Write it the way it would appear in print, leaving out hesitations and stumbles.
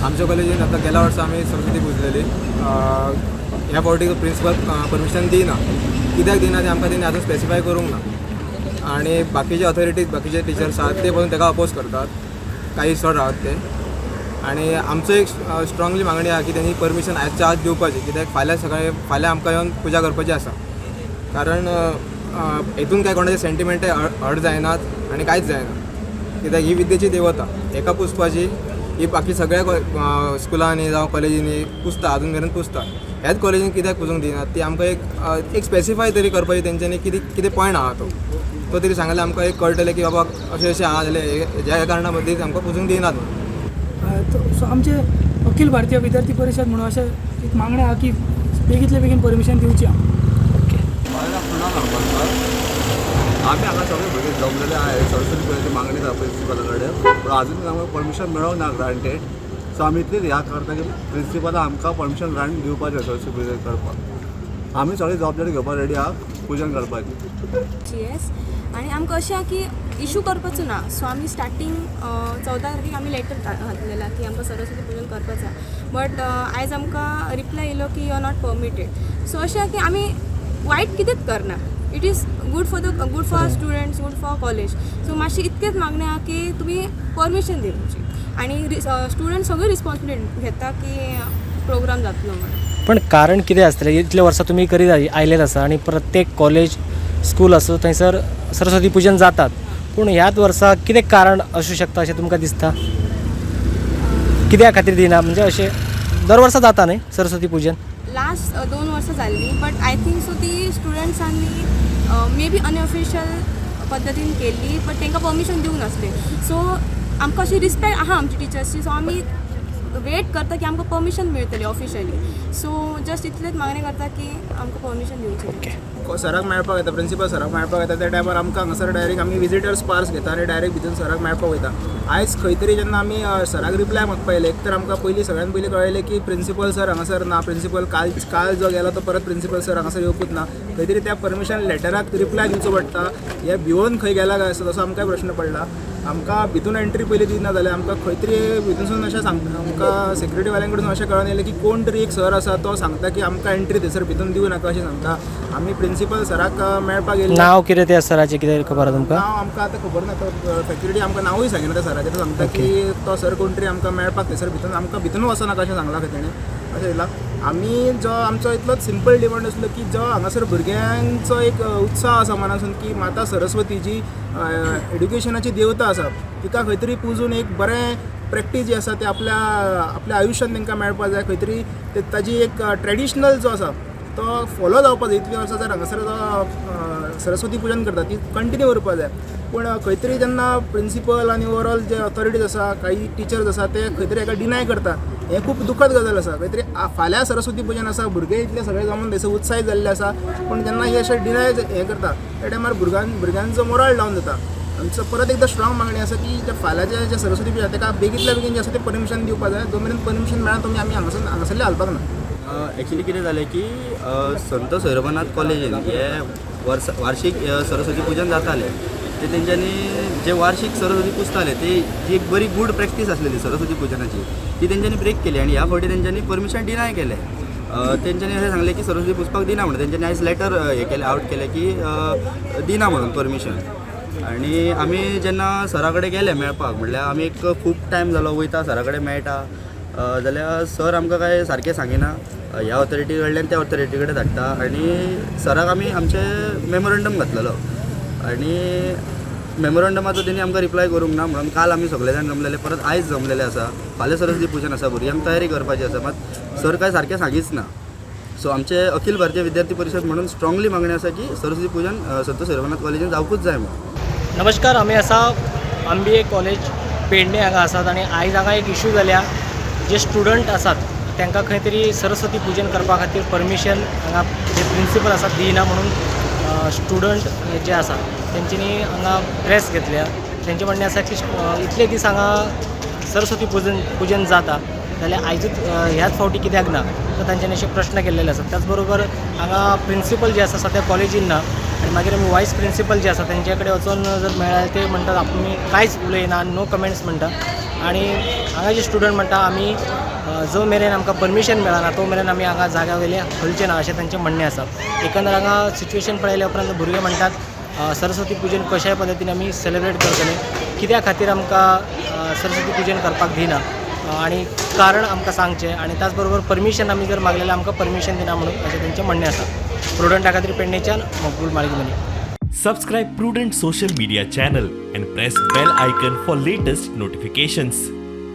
आमच्या कॉलेजीन आतां गेल्या वर्सा आमी सरस्वती पुजलेली. ह्या फावटी प्रिंसिपल परमिशन दिना. कित्याक दिना तें आमकां तेणी आजून स्पेसिफाय करूंक ना. आनी बाकीचे ऑथॉरिटीज, बाकीचे टिचर्स आहात, ते पसून ताका अपोज करतात, काही सर आहात ते. आनी आमचो एक स्ट्रांगली मागणी आहा की तेणी परमिशन आजच्या आज दिवपाची, कित्याक फाल्यां सकाळी, फाल्यां आमकां येवन पुजा करपाची आसा. कारण हेतून काय कोणाचे सेंटिमेंट हर्ट जायनात आनी कांयच जायना, कित्याक ही विद्येची देवता, हेका पुजपाची. ही बाकी सगळ्या स्कुलांनी जावं कॉलेजींनी पुजता, अजून मेरेन पुजता. ह्याच कॉलेजीन कित्याक पुजूंक दिनात ती आमकां एक एक स्पेसिफाय तरी करपाची. तेंच्यांनी कितें कितें पॉयंट आहा तो तो तरी सांगल्यार आमकां एक कळटलें की बाबा अशें अशें आहा जाल्यार ह्या कारणा मदीं आमकां पुजूंक दिनात म्हणून. सो आमचे अखिल भारतीय विद्यार्थी परिषद म्हणून अशें एक मागणें आहा की बेगींतले बेगीन परमिशन दिवची आहा. ओके. म्हाजें नांव कुणाल हळदणकर. आमी हांगा सगळे भुरगे जमलेले आहे, सरस्वती पुजाची मागणी जाता प्रिंसिपला कडेन, पूण अजून आमकां परमिशन मेळोंक ना ग्रांटेड. सो आमी इतलीच ह्या करता की प्रिंसिपला आमकां परमिशन ग्रांट दिवपाचें सरस्वती पुजा करपाक. आमी सगळी जबाबदारी घेवपाक रेडी आहा पुजन करपाची. जी एस आनी आमकां अशें आहा की इशू करपाचो ना. सो आमी स्टार्टींग 14 तारखेक आमी लेटर घातलेला की आमकां सरस्वती पुजन करपाचो आहा, बट आयज आमकां रिप्लाय येयलो की you are not permitted. So अशें आहा की आमी वायट कितेंच करना. It is good for the good for students, good for college. So मातशी इतकेच मागणें आहा की तुमी परमिशन दिवची आनी स्टुडंट सगळी रिस्पॉन्सिबिलिटी घेता की प्रोग्राम जातलो म्हणून. पण कारण कितें आसतलें? इतले वर्सां तुमी करीत आयलेच आसा आनी प्रत्येक कॉलेज, स्कूल आसूं, थंयसर सरस्वती पुजन जातात, पूण ह्याच वर्सा कितें कारण आसूं शकता अशें तुमकां दिसता? कित्या खातीर दिना? म्हणजे अशें दर वर्सा जाता न्ही सरस्वती पुजन? लास्ट 2 वर्सां जाल्ली, बट I think so ती स्टुडंट्सांनी मे बी अनऑफिशियल पद्दतीन केल्ली, बट तांकां परमिशन दिवंक नासलें. सो आमकां अशी रिस्पेक्ट आहा आमची टिचर्सची, सो आमी वेट करता की आमकां परमिशन मेळटली ऑफिशियली. सो जस्ट इतलेंच मागणें करता की आमकां परमिशन दिवचें. ओके. सराक मेळपाक येता, प्रिंसिपल सराक मेळपाक येता, त्या टायमार आमकां हांगासर डायरेक्ट आमी विजिटर्स पास घेता आनी डायरेक्ट भितून सराक मेळपाक वयता. आयज खंय तरी जेन्ना आमी सराक रिप्लाय मागपा येयले, एक तर आमकां पयलीं, सगळ्यान पयलीं कळयलें की प्रिंसिपल सर हांगासर ना. प्रिंसिपल काल काल जो गेलो तो परत प्रिंसिपल सर हांगासर येवपूच ना. खंय तरी त्या परमिशन लेटराक रिप्लाय दिवचो पडटा. हे भिवोन खंय गेला काय असो तसो आमकां प्रश्न पडला. आमकां भितून एंट्री पयलीं दिना जाल्यार आमकां खंय तरी भितूनसून अशें सांग, आमकां सेक्युरिटी वाल्यां कडसून अशें कळोन येयलें की कोण तरी एक सर आसा, तो सांगता की आमकां एंट्री थंयसर भितून दिवं नाका अशें सांगता. आमी प्रिंसिपल सराक मेळपाक गेल्ले. नांव कितें त्या सराचें, कितें खबर आसा तुमकां? नांव आमकां आतां खबर ना. तो फॅकल्टी आमकां नांवूय सांगिना त्या सराचें. तो सांगता की तो सर कोण तरी आमकां मेळपाक थंयसर भितून, आमकां भितून वचनाका अशें सांगलां खंय तेणें, अशें येयलां. आमी जो आमचो इतलोच सिंपल डिमांड आसलो की जो हांगासर भुरग्यांचो एक उत्साह आसा मनासून की माता सरस्वती जी एड्युकेशनाची देवता आसा, तिका खंय तरी पुजून एक बरें प्रॅक्टीस जी आसा ती आपल्या आपल्या आयुश्यान तांकां मेळपा जाय. खंय तरी ताजी एक ट्रेडिशनल जो आसा तो फॉलो जावपा जाय. इतलीं वर्सां जर हांगासर जो सरस्वती पुजन करता ती कंटिन्यू उरपा जाय. पूण खंय तरी जेन्ना प्रिंसिपल आनी ओवरऑल जे ऑथॉरिटीज आसा, काही टिचर्स आसा, ते खंय तरी हेका डिनाय करता, हें खूब दुखद गजाल आसा. खंय तरी फाल्यां सरस्वती पुजन आसा, भुरगे इतले सगळे जमून थंयसर उत्साहीत जाल्ले आसा, पूण जेन्ना हे अशें डिनाय हें करता त्या टायमार भुरग्यांचो मोराल डावन जाता. आमचो परत एकदां स्ट्रॉंग मागणी आसा की जे फाल्यांचें जें सरस्वती पुजा, ताका बेगींतल्या बेगीन जें आसा तें परमिशन दिवपा जाय. जो मेरेन परमिशन मेळना तो आमी हांगासरले हालपाक ना. एक्चुली कितें जालें की संत सोयरोबानाथ कॉलेजीन हे वर्सा वार्षीक सरस्वती पुजन जातालें, ते तेंच्यांनी जे वार्षीक सरस्वती पुजताले, ती जी एक बरी गूड प्रॅक्टीस आसलेली सरस्वती पुजनाची, ती तेंच्यांनी ब्रेक केली आनी ह्या फावटी तेंच्यांनी परमिशन डिनाय केलें. तेंच्यांनी अशें सांगलें की सरस्वती पुजपाक दिना म्हणून. तेंच्यांनी आयज लेटर हें केलें, आवट केलें की दिना म्हणून परमिशन. आनी आमी जेन्ना सरा कडेन गेले मेळपाक, म्हणल्यार आमी एक खूब टायम जालो वयता, सरा कडेन मेळटा जाल्यार सर आमकां कांय सारकें सांगिना. ह्या ऑथॉरिटी कडल्यान त्या ऑथॉरिटी कडेन धाडटा. आनी सराक आमी आमचें मेमोरंडम घातलेलो आनी मेमोरंडमाचो तेणी आमकां रिप्लाय करूंक ना म्हणून काल आमी सगळे जाण जमलेले, परत आयज जमलेले आसा. फाल्यां सरस्वती पुजन आसा, भुरग्यांक तयारी करपाची आसा, मात सर कांय सारकें सांगीच ना. सो आमचे अखिल भारतीय विद्यार्थी परिशद म्हणून स्ट्रॉंगली मागणी आसा की सरस्वती पुजन संत सोयरोबानाथ कॉलेजीन जावकूच जाय म्हणून. नमस्कार, आमी आसा एमबीए कॉलेज पेडणे हांगा आसात आनी आयज हांगा एक इशू जाल्या. जे स्टुडंट आसात तांकां खंय तरी सरस्वती पुजन करपा खातीर परमिशन हांगा जे प्रिंसिपल आसात दिना म्हणून स्टुडंट जे आसात तेंच्यांनी हांगा प्रेस घेतल्या. तेंचें म्हणणें आसा की इतले दीस हांगा सरस्वती पुजन पुजन जाता जाल्यार आयजूच ह्याच फावटी कित्याक ना, तर तांच्यांनी अशे प्रश्न केल्लेले आसात. त्याच बरोबर हांगा प्रिंसिपल जे आसा सद्या कॉलेजीन ना आनी मागीर आमी वायस प्रिंसिपल जे आसा तेंचे कडेन वचोन जर मेळ्ळ्यार ते म्हणटात आमी कांयच उलयना, नो कमेंट्स म्हणटा. आनी हांगा जे स्टुडंट म्हणटा आमी जो मेरेन आमकां परमिशन मेळना तो मेरेन आमी हांगा जाग्या वयले हलचे ना अशें तांचें म्हणणें आसा. एकंदर हांगा सिच्युएशन पळयल्या उपरांत भुरगे म्हणटात सरस्वती पुजन कशाय पद्दतीन आमी सेलेब्रेट करतले. कित्या खातीर आमकां सरस्वती पुजन करपाक दिना आनी कारण आमकां सांगचें आनी त्याच बरोबर परमिशन आमी जर मागलें जाल्यार आमकां परमिशन दिना म्हणून अशें तांचें म्हणणें आसा. प्रुडंटा खातीर पेडणेच्यान मकबूल माळगिमनी. Subscribe Prudent Social Media channel and press bell icon for latest notifications.